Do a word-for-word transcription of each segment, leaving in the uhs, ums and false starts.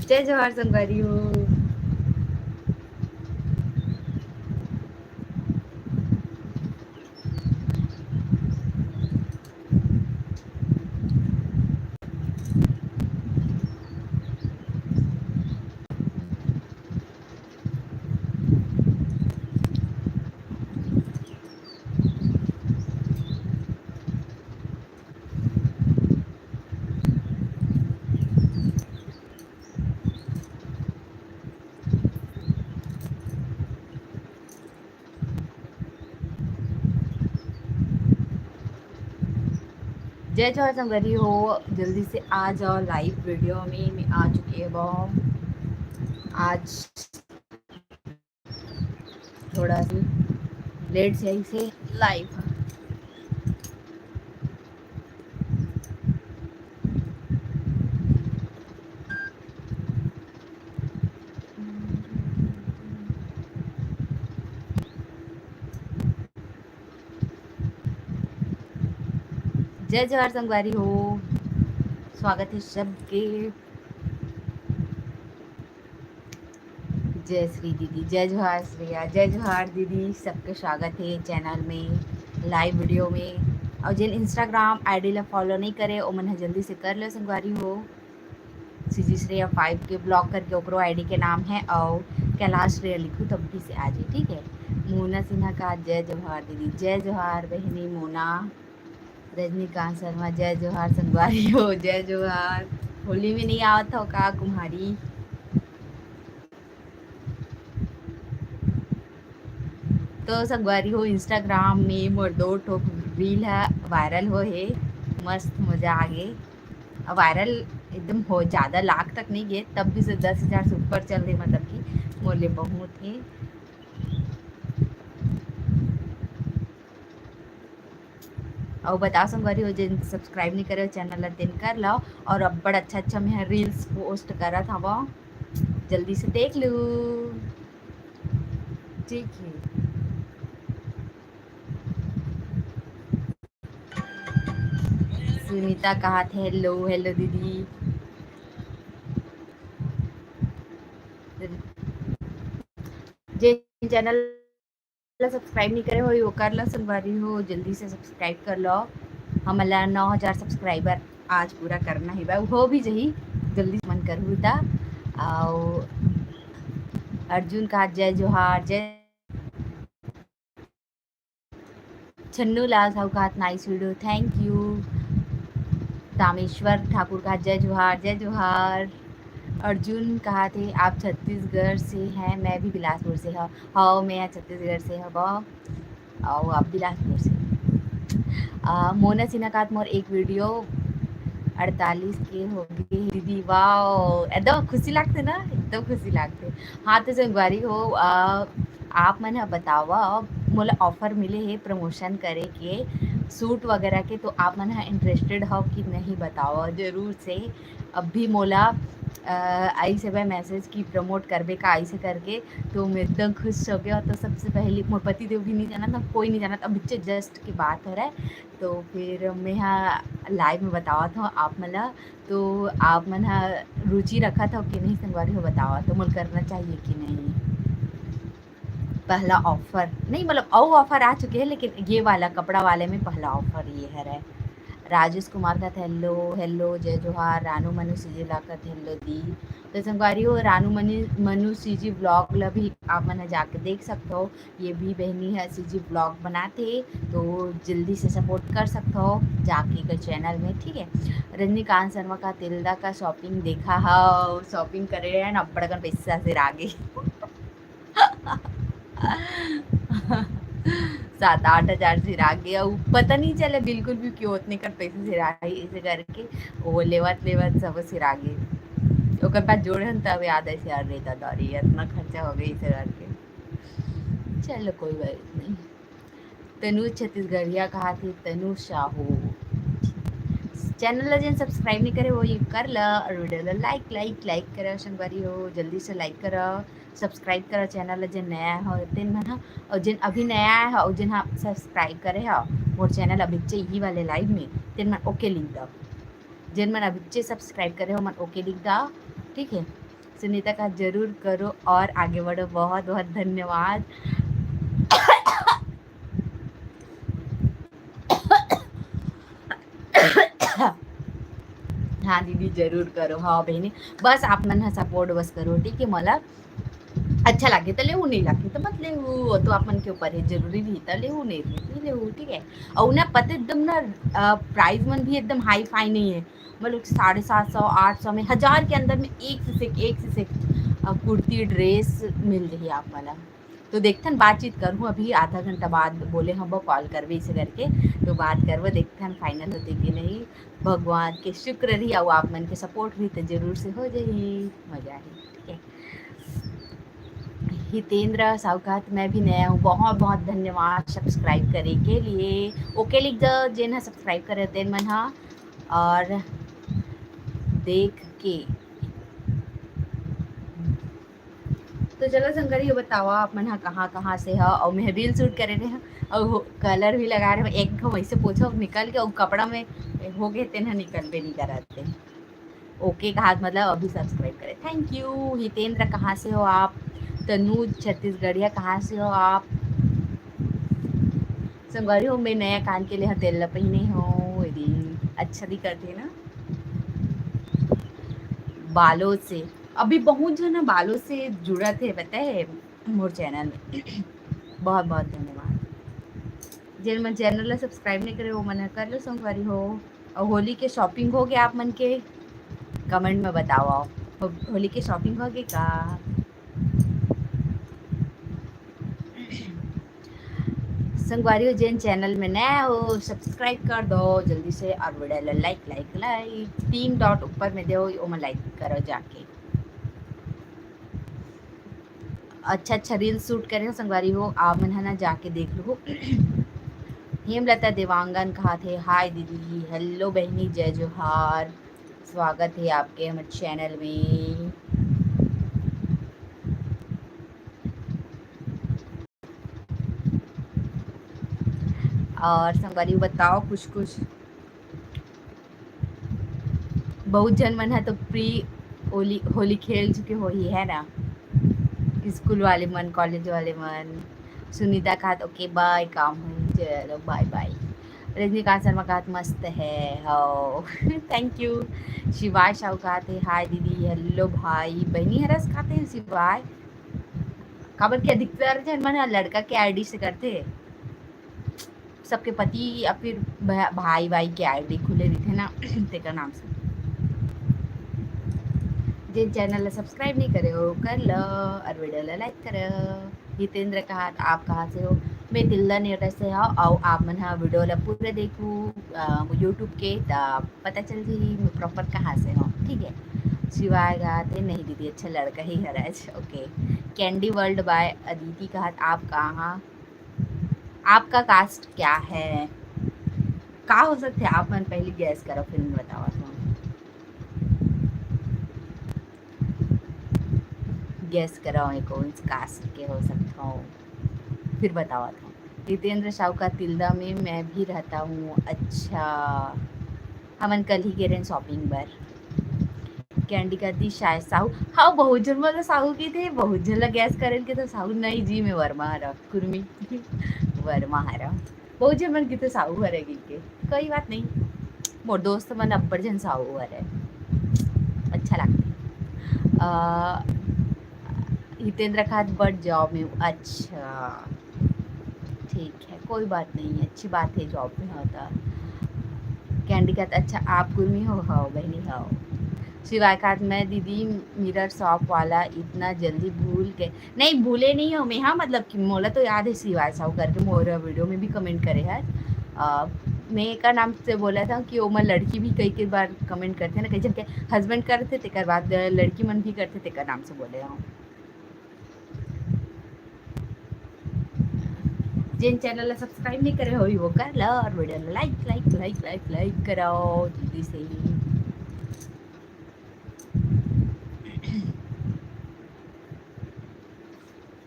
जय जोहार संगवारी हो। जय जोहार संगवारी हो, जल्दी से आ जाओ लाइव वीडियो में। मैं आ चुकी हूँ आज थोड़ा सा लेट से, ऐसे लाइव। जय जोहार संगवारी हो, स्वागत है सबके। जय श्री दीदी, जय जोहार श्रेया, जय जोहार दीदी, सबके स्वागत है चैनल में, लाइव वीडियो में। और जिन Instagram ID ला फॉलो नहीं करे, ओमन ह जल्दी से कर लो संगवारी हो। सीजी श्रेया फाइव के ब्लॉक करके ओकरो आईडी के नाम है, और कैलाश श्रेया लिखू तब भी से आ जाए, ठीक है। मोना सिन्हा का जय जोहार दीदी, जय जोहार बहनी मोना। रजनीकांत शर्मा जय जोहार संगवारी हो, जय जोहार। होली में नहीं आवत हो का कुम्हारी? तो संगवारी हो, Instagram में मोर दो ठो रील ह वायरल हो हे, मस्त मजा आ गे। वायरल एकदम हो, ज्यादा लाख तक नहीं गे, तब भी से दस हजार से ऊपर चल रहे, मतलब कि मोर ले बहुत ही। अउ बताओ संगवारी हो, जेन सब्सक्राइब नहीं करे हो चैनल ला, तेन कर लो। और अब्बड़ अच्छा अच्छा मैं रील्स पोस्ट करत हवं, जल्दी से देख लू, ठीक है। सुनीता कहा थे हेलो, हेलो दीदी। जे चैनल ला सब्सक्राइब नहीं करे हो, वो कर लो संगवारी हो, जल्दी से सब्सक्राइब कर लो। हमला नौ हजार सब्सक्राइबर आज पूरा करना ही बा, हो भी जही, जल्दी मन करहू ता। आओ अर्जुन का जय जोहार, जय छन्नू लाल साहू का nice video, thank you. Tameshwar Thakur का जय जोहार, जय जोहार। अर्जुन कहा थे आप छत्तीसगढ़ से हैं, मैं भी बिलासपुर से हूँ। हाँ, मैं छत्तीसगढ़ से हूँ। अउ आप बिलासपुर से। अ, मोना सिन्हा का मोर एक वीडियो अड़तालीस के हो गे दीदी, वाओ, एकदम खुशी लागथे ना, एकदम खुशी लागथे। हाँ, तो संगवारी हो, अ, आप मन ह बतावा, मोला ऑफर मिले हे प्रमोशन करे के, शूट वगैरह के, तो आप मन ह इंटरेस्टेड हो कि नहीं, बतावा जरूर से। अभी मोला, अ, आइस हे मैसेज कि प्रमोट करबे का, ऐसे करके, तो मैं एकदम खुश हो गया। तो सबसे पहले मोर पति देव भी नहीं जानत, कोई नहीं जानत, अभी जस्ट की बात हो रहा है। तो फिर मैं हा लाइव में बतावत हूँ आप मन ला, तो आप मन हा रुचि रखत हो कि नहीं संगवारी हो, बतावा तो मोला करना चाहिए कि नहीं। पहला ऑफर नहीं, मतलब अउ ऑफर आ चुके हैं, लेकिन ये वाला कपड़ा वाले में पहला ऑफर ये हरे। राजेश कुमार का हेलो, हेलो, जय जोहार। रानू मनु सीजी ला का हेलो दी। तो संगवारी हो, रानू मनु, मनु सीजी ब्लॉग ला भी आप मन ह जाके देख सकते हो। ये भी बहनी है सीजी ब्लॉग बनाथे, तो जल्दी से सपोर्ट कर सकते हो जाके के चैनल में, ठीक है। रजनीकांत शर्मा का तिलदा का शॉपिंग देखा हो, शॉपिंग करे है ना, बड़कन पैसा से आगे। सात आठ हजार सिरा गे, अउ पता नहीं चले बिल्कुल भी क्यों उतने कर पैसे सिराही, ऐसे करके वो लेवत लेवत सब सिरा गे। ओकर बाद जोड़े हन तब याद ऐसे यार रहता दौरी इतना खर्चा हो गई, ऐसे करके। चलो कोई बात नहीं। तनु छत्तीसगढ़िया कहा थे, तनु साहू। चैनल ला जेन सब्सक्राइब नहीं करे वो ये कर ला, और वीडियो ला लाइक लाइक लाइक करा संगवारी हो, जल्दी से लाइक करा। सब्सक्राइब करा चैनल ला, जेन नया हो तेन मन ह, और जेन अभी नया आया हो, और जेन ह सब्सक्राइब करे हो मोर चैनल अभी चे यही वाले लाइव में, तेन मन ओके लिख दो। जेन मन अभी चे सब्सक्राइब करे हो, मन ओके लिख दो, ठीक है। सुनीता कहा जरूर करो और आगे बढ़ो। बहुत बहुत धन्यवाद। हाँ दीदी, जरूर करो। हाँ बहिनी, बस आप मन ह सपोर्ट बस करो, ठीक है? मोला अच्छा लागे त लेहू, नहीं लागे त मत लेहू, वो तो आप मन के ऊपर है। जरूरी रही त लेहू, नहीं रही त लेहू, ठीक है? और ना पता एकदम ना, प्राइस मन भी एकदम हाई फाई नहीं है, मतलब साढ़े सात सौ, आठ सौ में, हजार के अंदर में एक से सिक, एक से सिक, अ, कुर्ती ड्रेस मिल जाही आप मन ला। तो देखथन, बातचीत करहूँ, अभी आधा घंटा बाद बोले हम वो कॉल करबे इसे करके, तो बात करबो, देखथन फाइनल होते कि नहीं। भगवान के शुक्र रही, अउ आप मन के सपोर्ट रही तो जरूर से हो जाही, मजा आही, ठीक है? हितेंद्र साहू कहा, "मैं भी नया हूँ, बहुत बहुत धन्यवाद सब्सक्राइब करे के लिए।" ओके लिख दो, जेन ह सब्सक्राइब करे तेन मन ह, और देख के। तो चलो संगवारी, ये बतावा आप मन ह कहाँ कहाँ से ह? और मैं रील शूट करे रहे हूँ और कलर भी लगा रहे हूँ, एक ठो वैसे पोछो निकल के और कपड़ा में हो गए तेन ह निकलबे नहीं करते। ओके कहा मतलब अभी सब्सक्राइब करे। Thank you. हितेंद्र कहाँ से हो आप? तनुज छत्तीसगढ़िया कहाँ से हो आप? संगवारी हो, मैं नया कान के लिए हथेला पहने हूँ, यदि अच्छा दिखत है ना। बालोद से, अभी बहुत झन बालोद से जुड़त हे, पता है, मोर चैनल में। बहुत बहुत धन्यवाद। जेन मन चैनल ला सब्सक्राइब नहीं करे, वो मन कर लो संगवारी हो। और होली के शॉपिंग हो गया आप मन के? कमेंट में बताओ, हो-, होली के शॉपिंग हो गए का? संगवारी हो, जेन चैनल में नया हो, सब्सक्राइब कर दो जल्दी से, और वीडियो ला लाइक, लाइक, लाइक, तीन डॉट ऊपर में दो, ओमा लाइक करो जाके। अच्छा अच्छा रील शूट करे हो संगवारी हो, आप मन ह ना जाके देख लो। हेमलता देवांगन कहा थे, हाय दीदी, हेलो बहनी, जय जोहार, स्वागत है आपके हमारे चैनल में। और संगवारी बताओ कुछ कुछ। बहुत झन मन ह तो प्री होली, होली खेल चुके होही, है ना, स्कूल वाले मन, कॉलेज वाले मन। सुनीता कहात, "ओके, बाय, काम होही, चलो, बाय, बाय।" रजनीकांत शर्मा कहात, "मस्त है, हो।" Thank you. शिवाय साहू कहात हे, "हाय दीदी।" हेलो भाई, बहिनी हरस कहात हे शिवाय। काबर के अधिकतर झन मन ह लड़का के आईडी से करथे। सबके पति या फिर भा-, भाई वाई के आईडी खुले रहिथे ना, तेकर नाम से। जेन चैनल ला सब्सक्राइब नहीं करे हो, कर लो और वीडियो ला लाइक करो। हितेंद्र कहात, आप कहाँ से हो? मैं तिल्दा नेटा से हव, अउ आप मन ह वीडियो ला पूरा देखू, अ, YouTube के, त पता चल जाही मैं प्रॉपर कहाँ से हव, ठीक है? शिवाय कहात हे, नहीं दीदी, अच्छा लड़का ही हरय। ओके। कैंडी वर्ल्ड बाय अदिति कहात, आप कहाँ, आपका कास्ट क्या है? का हो सकथे, आप मन पहली गेस करो, फिर मैं बतावत हूँ। गेस करो, मैं कौन कास्ट के हो सकता हूँ, फिर बतावत हूँ। जितेंद्र साहू का तिल्दा में मैं भी रहता हूँ। अच्छा, हमन कल ही गे रहेन शॉपिंग बर। कैंडी कहात हे शायद साहू। हाँ, बहुत झन मन साहू कहिथे, बहुत झन ला गेस करे ल कहिथे साहू। नहीं जी, मैं वर्मा हरव, कुर्मी। वर्मा हरव। बहुत झन मन कहिथे साहू हरे कहिके। कोई बात नहीं, मोर दोस्त मन अब्बड़ झन साहू हरे, अच्छा लगथे। अ, हितेंद्र कहात बड़ जॉब में हूँ। अच्छा, ठीक है, कोई बात नहीं, अच्छी बात है जॉब में हो तो। कैंडी कहात, अच्छा आप कुर्मी हो? हव बहिनी, हव। शिवाय कहात, मैं दीदी मिरर शॉप वाला इतना जल्दी भूल गए। नहीं, भूले नहीं हो मैं, हाँ, मतलब कि मोला तो याद है शिवाय साहू करके, मोर वीडियो में भी कमेंट करे है। अ, मैं एकर नाम से बोला था कि ओमा लड़की भी कई, कई बार कमेंट करथे ना, कई झन के हस्बैंड करथे, तेकर बाद लड़की मन भी करथे, तेकर नाम से बोले हूँ। जेन चैनल ला सब्सक्राइब नहीं करे होही, वो कर लो और वीडियो ला लाइक, लाइक, लाइक, लाइक, लाइक करो जल्दी से ही।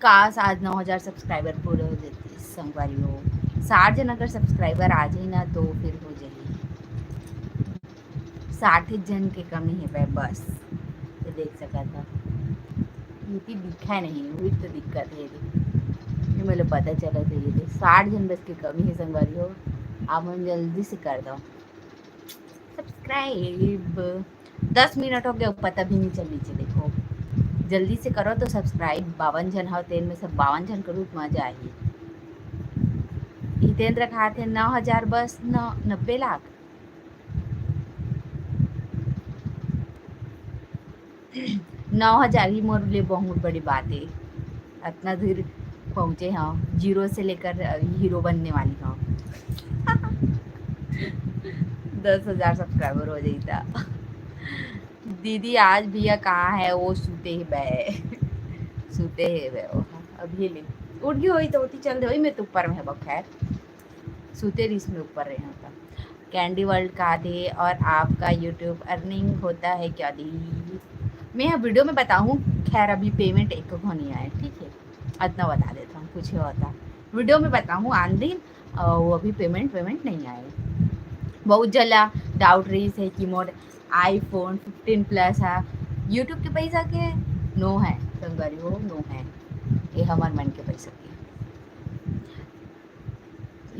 काश आज नौ हजार सब्सक्राइबर पूरे हो जाते संगवारी हो। साठ जन अगर सब्सक्राइबर आ जाए ना तो फिर हो जाए। साठ एक जन के कमी है बे बस। ये देख सकत हव, एती दिखय नहीं, वही तो दिक्कत हे। ये मोला पता चलत हे, ये देख, साठ झन बस के कमी हे संगवारी हो, आप मन जल्दी से कर दव subscribe। दस मिनट हो गया, पता भी नहीं चल, नीचे देखो, जल्दी से करो तो subscribe। बावन झन हो, तेन में से बावन झन करो तो मजा आही। हितेंद्र कहा थे नौ हजार बस, नौ, नब्बे लाख। नौ हजार ही मोर लिए बहुत बड़ी बात है। अतना दूर पहुँचे हव, zero से लेकर, अ, hero बनने वाली हव। दस हजार subscriber हो जाई त। दीदी, आज भैया कहाँ है? वो सुते हे बे। सुते हे बे वो। अभी ले उठ गई होई तो ओती चल दे होई, मैं तो ऊपर में हव। खैर, सुते रहिस, मैं ऊपर रहे हव। कैंडी वर्ल्ड कहा थे, और आपका YouTube earning होता है क्या दीदी? मैं ह video में बताहूँ। खैर, अभी payment एक को नहीं आए, ठीक है, अतना बता देता हूँ, कुछ ही होता video में बताहूँ आन दिन। अ, वो अभी payment, payment नहीं आए। बहुत जला doubt रहिस हे कि मोर iPhone fifteen Plus हे, YouTube के पैसा के? No हे संगवारी हो, no हे, ये हमर मन के पैसा के।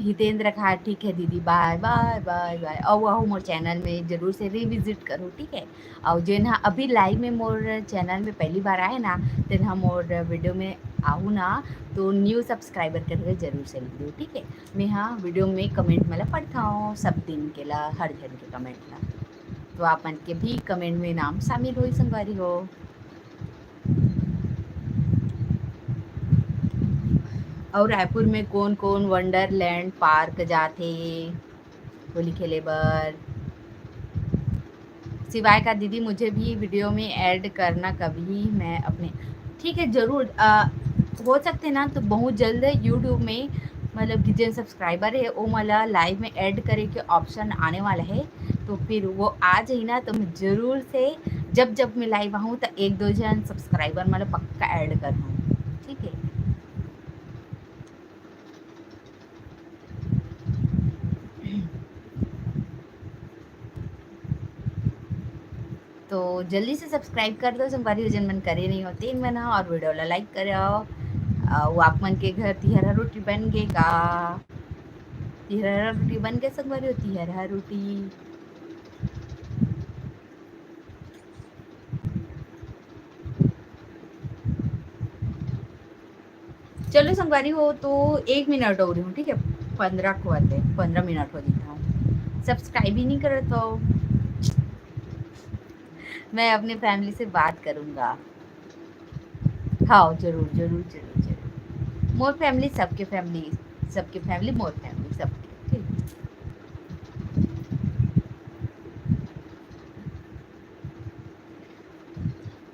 हितेंद्र कहा, "ठीक है दीदी, bye, bye, bye, bye। अउ आहू मोर channel में जरूर से revisit करो, ठीक है?" अउ जेन हा अभी live में मोर channel में पहली बार आए ना, तेन हा मोर video में आहू ना, तो new subscriber करके जरूर से लिख दो, ठीक है? मैं हा video में comment मला पढ़थव, सब दिन के ला, हर झन के comment ला, तो आप मन के भी comment में नाम शामिल होई संगवारी हो। अउ रायपुर में कौन कौन Wonderland park जाथे होली खेले बर? सिवाय का दीदी, मुझे भी video में add करना कभी, मैं अपने, ठीक है, जरूर। अ, हो सकते ना तो बहुत जल्द YouTube में, मतलब कि जेन subscriber है, वो मला live में add करे के option आने वाला है, तो फिर वो आ जाई ना, तो मैं जरूर से, जब जब मैं live आहूँ, तो एक दो झन subscriber मला पक्का add करहूँ, ठीक है? तो जल्दी से subscribe कर दो संगवारी हो, जेन मन करे नहीं होते इन मन ह, और video ला like करो। अउ आप मन के घर तिहरा रोटी बन गे का? तिहरा रोटी बन गे संगवारी हो, तिहरा रोटी। चलो संगवारी हो, तो एक मिनट हो रही हूँ, ठीक है, पंद्रह को आते, पंद्रह मिनट हो जाता हूँ, subscribe ही नहीं करत हो। मैं अपने family से बात करूँगा। हाँ, जरूर, जरूर, जरूर, जरूर। मोर family, सबके family, सबके family, मोर family, सबके, ठीक।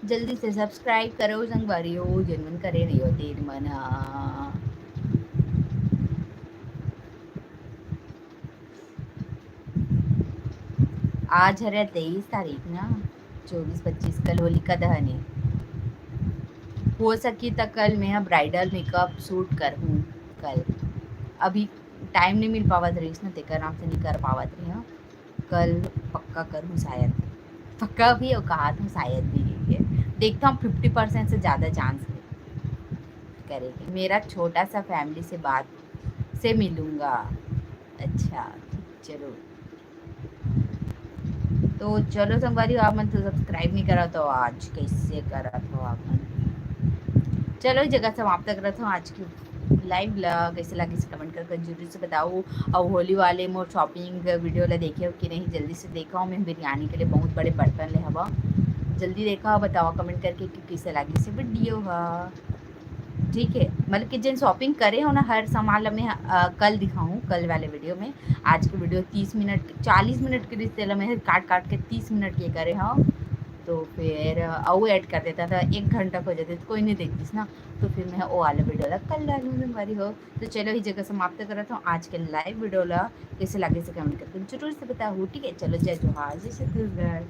जल्दी से subscribe करो संगवारी हो, जेन मन करे नहीं होते, मन हा। आज हरे तेईस तारीख ना, चौबीस पच्चीस, कल होलिका दहन हे। हो सकी त कल मैं ह bridal makeup shoot करहूँ कल। अभी time नहीं मिल पावत रहिस ना, तेकर नाम से नहीं कर पावत रहे हूँ। कल पक्का करहूँ शायद, पक्का भी अउ कहा था शायद भी नहीं है। देखता हूँ, fifty percent से ज़्यादा chance है करेंगे। मेरा छोटा सा family से बात से मिलूँगा। अच्छा, चलो। तो चलो संगवारी, आप मन तो subscribe नहीं करा, तो आज कैसे करा था आप मन? चलो, ये जगह समाप्त करत हूँ आज की live ला। कैसे लगिस comment करके जरूर से बताओ। अउ होली वाले मोर shopping video ला देखे हो कि नहीं, जल्दी से देखा हो। मैं बिरयानी के लिए बहुत बड़े बर्तन ले हवा, जल्दी देखा हो, बताओ comment करके कि कैसे लगिस video हा। ठीक है, मतलब कि जेन shopping करे हो ना, हर सामान ला मैं, अ, कल दिखाऊँ, कल वाले video में। आज के video तीस मिनट, चालीस मिनट के रिश्ते ला मैं काट काट के तीस मिनट के करे हव, तो फिर अउ add कर देता था, एक घंटा हो जाते तो कोई नहीं देखतीस ना, तो फिर मैं वो वाला video ला कल डालूँ संगवारी हो। तो चलो, ये जगह समाप्त करत हूँ आज के live video ला। कैसे लगे से comment करके जरूर से बताओ, ठीक है? चलो, जय जोहार, जय छत्तीसगढ़।